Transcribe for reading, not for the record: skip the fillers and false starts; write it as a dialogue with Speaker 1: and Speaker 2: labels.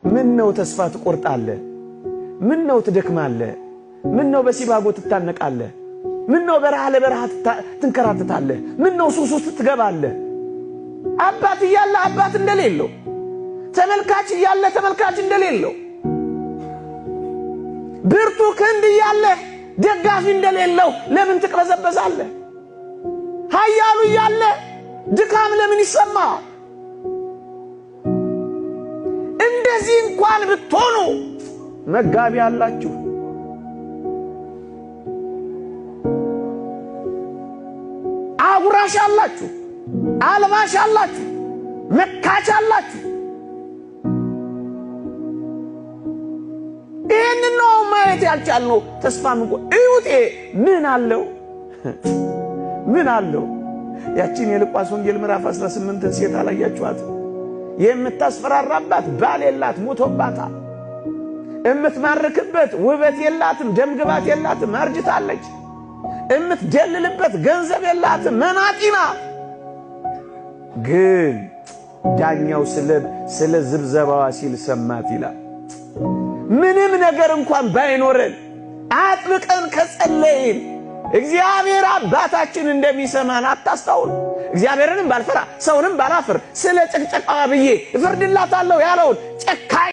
Speaker 1: ምን ነው ተስፋ ትቆርጣለህ? ምን ነው ትደክማለህ? ምን ነው በሲባጎ ትታነቃለህ? ምን ነው በረሃ ለበረሃ ትንከራትታለህ? ምን ነው ሱስ ውስጥ ትገባለህ? አባት እያለ አባት እንደሌለው፣ ተመልካች እያለ ተመልካች እንደሌለው፣ ብርቱ ክንድ እያለ ደጋፊ እንደሌለው ለምን ትቅበዘበዛለህ? ኃያሉ እያለ ድካም ለምን ይሰማል? እንደዚህ እንኳን ብትሆኑ መጋቢ አላችሁ። አጉራሽ አላችሁ፣ አልባሽ አላችሁ፣ መካች አላችሁ። ይህንን ነው ማየት ያልቻልነው። ተስፋ ምንቆ እዩት። ምን አለው? ምን አለው? ያቺን የሉቃስ ወንጌል ምዕራፍ 18ን ሴት አላያችኋት? የምታስፈራራባት ባል የላት፣ ሞቶባታል። እምትማርክበት ውበት የላትም፣ ደምግባት የላትም፣ አርጅታለች። እምትደልልበት ገንዘብ የላትም፣ መናጢ ናት። ግን ዳኛው ስለ ዝብዘባዋ ሲል ሰማት ይላል። ምንም ነገር እንኳን ባይኖረን አጥብቀን ከጸለይን እግዚአብሔር አባታችን እንደሚሰማን አታስታውሉ። እግዚአብሔርንም ባልፈራ ሰውንም ባላፍር ስለ ጭቅጨቃዋ ብዬ እፈርድላታለሁ ያለውን ጨካኝ